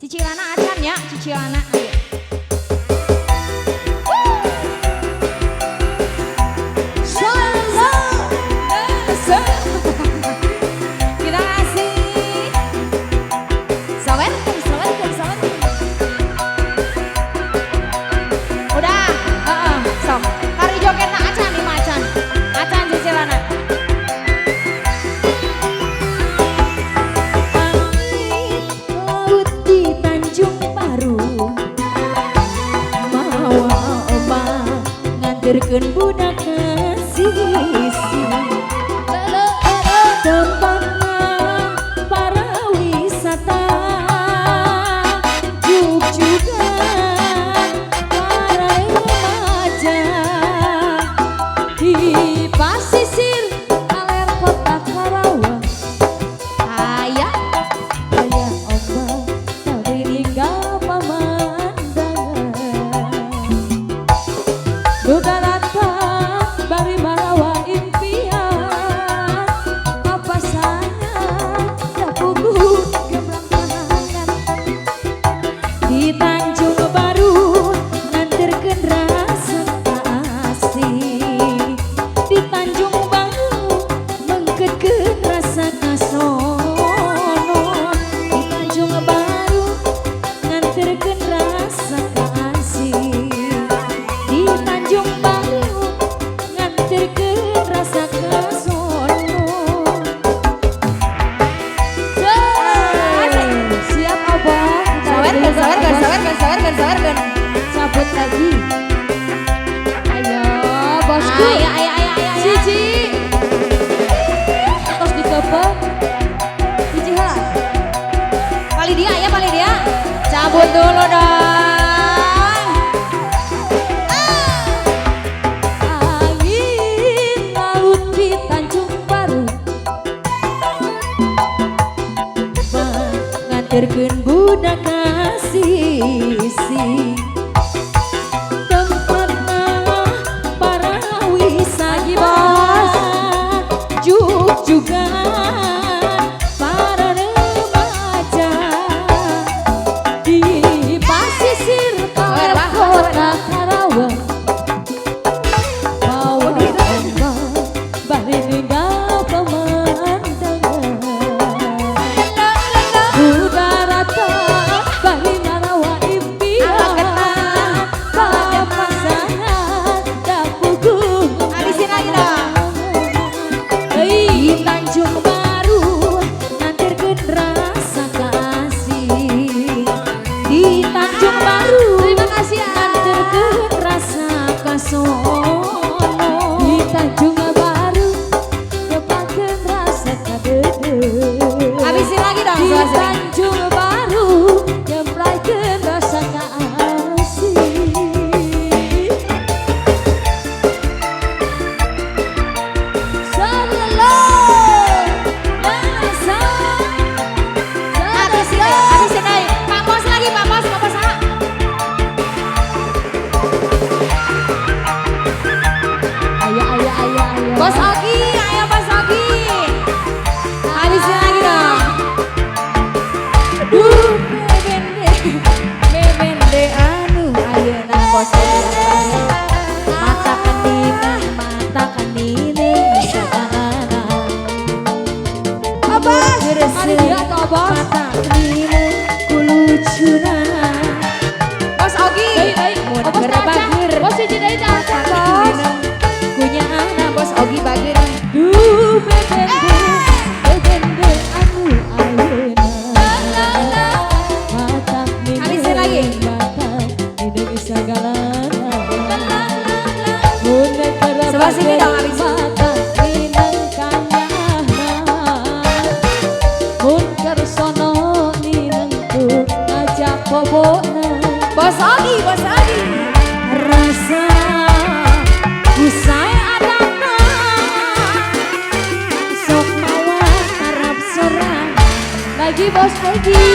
Cicilana acan ya, cicilana ayo. Kita kasih. Sawerkeun, sawerkeun, sawerkeun. Udah, heeh, sok. Kari jogetna acan ieu mah acan. Acan cicilana. Angin laut di Tanjung Baru mawa ombak nganterkeun budak ka sisi tempatna para wisata jug-jugan para remaja di pasisir kaler kota Karawang. Aya. Aya ombak tapi ninggal pemandangan Nu daratan bari marawa impian papasangan da puguh gemblak kenangan di Tanjung Baru nganterkeun rasa asih di Tanjung Baru mengketkeun rasa kasono di Tanjung Baru nganterkeun rasa kasih di Tanjung Baru nganterkeun rasa kasono. Siap abah. Sawerkeun, sawerkeun, sawerkeun, sawerkeun, sawerkeun. Cabut lagi, ayo bosku. Ayo, ayo, ayo, ayo, ayo. Siji terus dikepeng hiji heula. Pali dia ya, pali dia. Cabut dulu dong. Angin laut di Tanjung Baru nganterkeun budak ka sisi tempatna para wisata Lagi, Bos. Jug-jugan para remaja di pasisir Sawer, Bang. kota Karawang mawa ombak bari ninggal pemandangan Udaratan bari ngarawa impian papasangan da puguh Habisin lagi dong. Di Tanjung Baru nganterkeun rasa kasih di Tanjung Baru. Terima kasih ya. Nganterkeun rasa kasono di Tanjung Baru nyepakeun rasa kadeudeut Habisin lagi dong, di sebelah sini. Tanjung Baru nyemplaikeun rasa kasih. Salalo, masa, Habisin, habisin lagi. Pak Pos lagi, Pak Pos, Pak Pos ah. Ayo, ayo, ayo, ayo. Bos Ogi, ayo Bos Ogi. Habisin lagi dong. Duh, bebende, bebende anu ayeuna bos Ogi. Mata kenineng sakalana. Abas, mari dia atau Bos? Mata kenineng kulucuna. Bos Ogi. Deui, deui. Mun Oh, Bos keur teh acan. bageur. Bos hiji deui teh acan, Bos. Kunyana Bos Ogi bageur. Duh, bebende, bebende anu ayeuna. Mata Habisin lagi. Mata nineung sagalana. Mun keur Sebelah sini dong, habisin. Mata nineung kanyahna. Mun keur sono nineung ku ngajak bobona. Bos Ogi, Bos Ogi. Rasa usai adana sok mawa tarap sorang Lagi Bos Ogi.